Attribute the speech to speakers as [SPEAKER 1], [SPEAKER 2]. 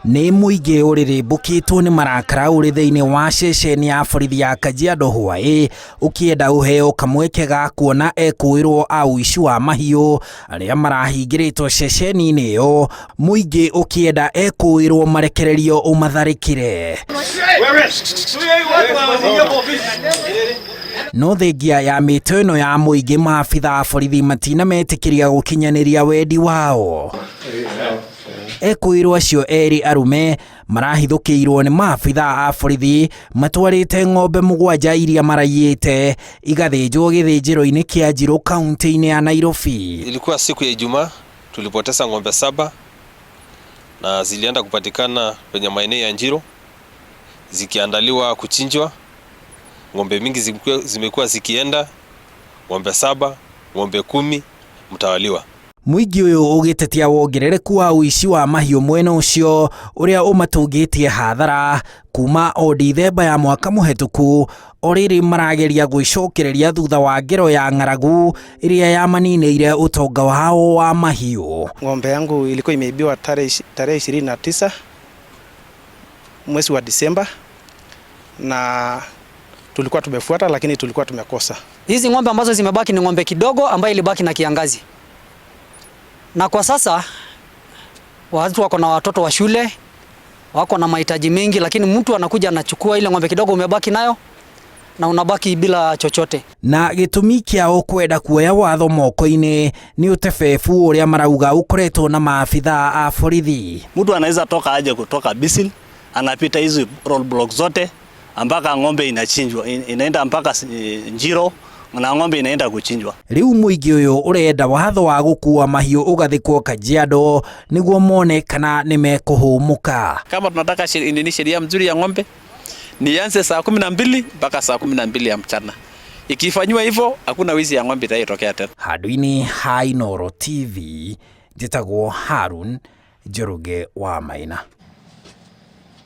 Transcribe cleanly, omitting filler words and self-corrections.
[SPEAKER 1] Nĩ mũingĩ ũrĩrĩmbũkĩtwo nĩ marakara ũrĩ thĩinĩ wa ceceni ya borithi ya Kajiado hwaĩ ũkĩenda ũheo kamweke ga kuona ekũĩrwo a ũici wa mahiũ arĩa marahingĩrĩtwo ceceni-inĩ ĩyo, mũingĩ ũkĩenda ekũĩrwo marekererio ũmatharĩkĩre. No thengia ya mĩto ĩno ya mũingĩ, maabitha a borithi matinametĩkĩria gũkinyanĩria wendi wao. Ekũĩrwo acio erĩ arũme marahithũkĩirwo nĩ maabitha a borithi matwarĩte ng'ombe mũgwanja iria maraiyĩte igathĩnjwo gĩthĩnjĩro-inĩ kĩa Njirũ kaunti-inĩ ya Nairobi.
[SPEAKER 2] Ilikuwa siku ya Ijumaa tulipoteza ng'ombe saba na zilienda kupatikana kwenye maeneo ya Njiro zikiandaliwa kuchinjwa. Ng'ombe mingi zimekuwa zikienda, ng'ombe 7, ng'ombe 10 mtawaliwa.
[SPEAKER 1] Mũingĩ ũyũ ũgĩtetia wongerereku wa ũici wa mahiũ mwena ũcio ũrĩa ũmatũngĩtie hathara kuma o Dithemba ya mwaka mũhetũku, o rĩrĩ marageria gwĩcokereria thutha wa ngero ya ng'aragu ĩrĩa yamaninĩire ũtonga wao wa mahiũ.
[SPEAKER 3] Ng'ombe yangu ilikuwa imeibiwa tarehe 29 mwezi wa Disemba na tulikuwa tumefuata lakini tulikuwa tumekosa.
[SPEAKER 4] Hizi ng'ombe ambazo zimebaki ni ng'ombe kidogo ambayo ilibaki na kiangazi. Na kwa sasa watu wako na watoto wa shule, wako na mahitaji mengi, lakini mtu anakuja anachukua ile ng'ombe kidogo umebaki nayo na unabaki bila chochote.
[SPEAKER 1] Na gĩtũmi kĩao kwenda kuoya watho moko-inĩ nĩ ũtebebu ũrĩa marauga ũkoretwo na maabitha a borithi.
[SPEAKER 5] Mtu anaweza toka aje kutoka Bisil, anapita hizi roadblock zote mpaka ng'ombe inachinjwa, inaenda mpaka Njiro na ng'ombe inaenda kuchinjwa.
[SPEAKER 1] Rĩu mũingĩ ũyũ ũrenda watho wa gũkua mahiũ ũgathikwo Kajiado nĩguo mone kana nĩmekũhũmũka.
[SPEAKER 6] Kama tunataka nini sheria mzuri ya ng'ombe nianze saa 12 mpaka saa 12 ya mchana. Ikifanywa hivyo hakuna wizi ya ng'ombe itayotokea tena.
[SPEAKER 1] Handũ-inĩ ha Inooro TV, njĩtagwo Harun Njoroge wa Maina.